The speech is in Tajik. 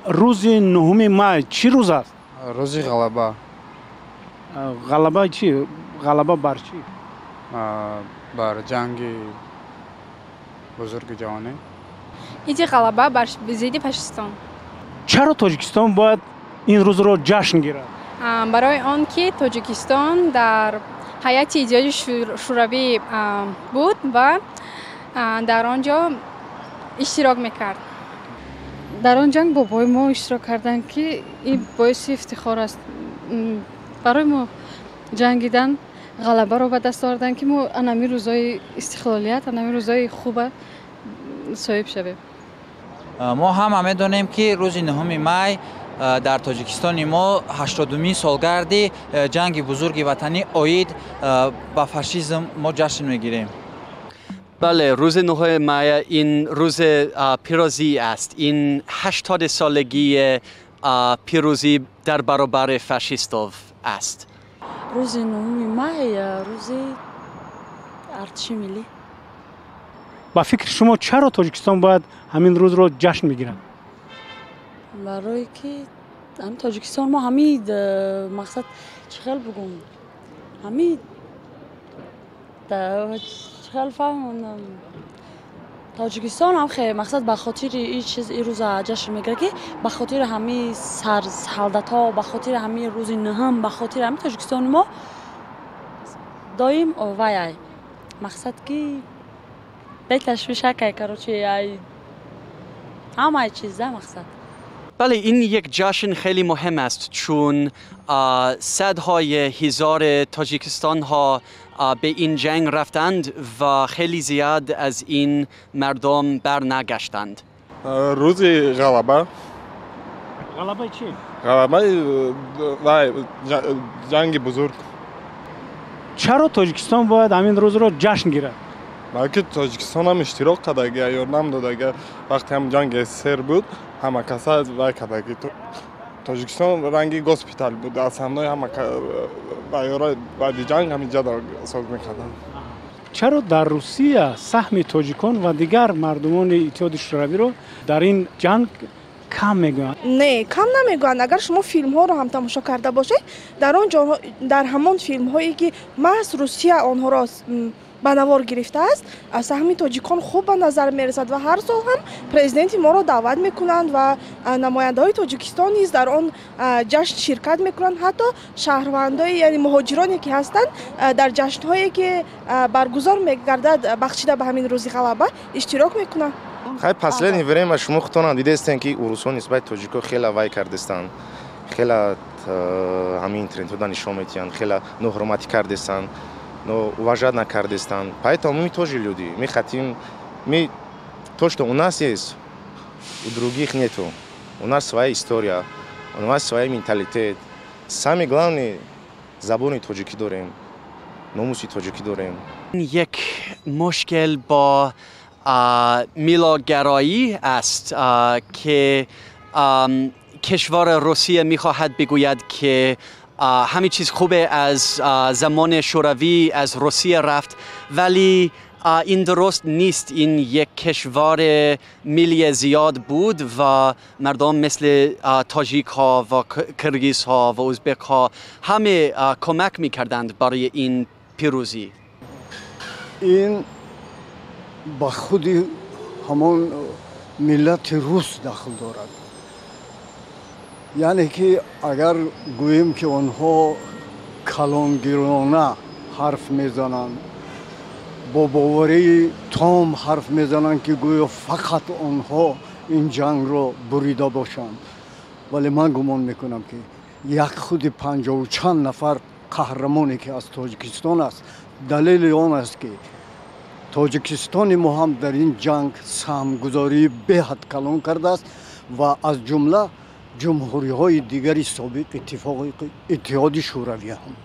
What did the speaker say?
Рӯзи 9 май чӣ рӯз аст? Рӯзи ғалаба. Ғалаба чӣ? Ғалаба бар чӣ? Бар ҷанги бузурги ҷаҳонӣ. Иди ғалаба бар зидди фашистон. Чаро Тоҷикистон бояд ин рӯзро ҷашн гирад? Барои он ки Тоҷикистон дар ҳайати Иттиҳоди Шӯравӣ буд ва дар он ҷо иштирок мекард. Дар он ҷанг бобои мо иштирок карданд, ки ин боиси ифтихор аст. Барои мо ҷангидан, ғалабаро ба даст овардан, ки мо анами рӯзои истиқлолият, анами рӯзои хуба соҳиб шавем. Мо ҳама медонем, ки рӯзи 9 май дар Тоҷикистони мо 80-умин солгарди ҷанги бузурги ватанӣ оид ба фашизм мо ҷашн мегирем. Бале, рӯзи 9 май ин рӯзи пирӯзӣ аст. Ин 80 солагии пирӯзӣ дар баробари фашистов аст. Рӯзи 9 май рӯзи артиши миллӣ. Ба фикри шумо, чаро Тоҷикистон бояд ҳамин рӯзро ҷашн бигирад? Барое ки ҳами Тоҷикистон мо ҳами мақсад, чӣ хел бугум, ҳами чӣ хел фаҳмонам, Тоҷикистон ҳам хе мақсад ба хотири ин чиз ин рӯза ҷашн мегирад, ки ба хотири ҳами солдатҳо, ба хотири ҳами рӯзи нӯҳум, ба хотири ҳами Тоҷикистони мо доим вай мақсад ки беташвишакай, короче, ай ҳамаи чиза мақсад. бале, ин як ҷашн хеле муҳим аст, чун садҳои ҳазор тоҷикистонҳо ба ин ҷанг рафтанд ва хеле зиёд аз ин мардум барнагаштанд. Рӯзи ғалаба. Ғалабаи чӣ? Ғалабаи вай ҷанги бузург. Чаро Тоҷикистон бояд ҳамин рӯзро ҷашн гирад? Балки Тоҷикистон ҳам иштирок кардага, ёрдам додага. Вақте ҳам ҷанги СССР буд, ҳама каса вай кардаги. Тоҷикистон ранги госпитал буд, основной ҳама вайёра баъди ҷанг ҳаминҷа соз мекарданд. Чаро дар Русия саҳми тоҷикон ва дигар мардумони Иттиҳоди Шӯравиро дар ин ҷанг кам мегӯянд? Не, кам намегӯянд. Агар шумо филмҳоро ҳам тамошо карда бошед, дар он ҷо, дар ҳамон филмҳое ки маҳз Русия онҳоро ба навор гирифтааст, саҳми тоҷикон хуб ба назар мерасад ва ҳар сол ҳам президенти моро даъват мекунанд ва намояндаҳои Тоҷикистон низ дар он ҷашн ширкат мекунанд. Ҳатто шаҳрвандои, яъне муҳоҷироне ки ҳастанд, дар ҷашнҳое ки баргузор мегардад, бахшида ба ҳамин рӯзи ғалаба, иштирок мекунанд. Хай, последнее время шумо худтонам дидестен, ки урусҳо нисбати тоҷико хеле вай кардестанд, хеле ҳамин интернетҳода нишон метиҳанд, хеле ноҳурматӣ кардестанд, но уважать накардестанд. Поэтому мы тоже люди, мы хотим, мы то, что у нас есть, у других нету. У нас своя история, у нас свой менталитет. Самое главное, забони тоҷикӣ дорем, номуси тоҷикӣ дорем. Як мушкил бо миллатгароӣ аст, ки кишвар Русия мехоҳад бигӯяд, ки ҳама чиз хубе аз замони шӯравӣ аз Русия рафт, вале ин дуруст нест. Ин як кишвар миллии зиёд буд ва мардум мисли тоҷикҳо ва киргизҳо ва узбекҳо ҳама кӯмак мекарданд барои ин пирӯзӣ. Ин ба худи ҳамон миллати рус дахл дорад. Яъне ки агар гӯем, ки онҳо калонгирона ҳарф мезананд, бо боварии том ҳарф мезананд, ки гӯё фақат онҳо ин ҷангро бурида бошанд, вале ман гумон мекунам, ки як худи 50-у чанд нафар қаҳрамоне, ки аз Тоҷикистон аст, далели он аст, ки Тоҷикистони мо ҳам дар ин ҷанг саҳмгузории беҳад калон кардааст ва аз ҷумла ҷумҳуриҳои дигари собиқ Иттиҳоди Шӯравӣ ҳам.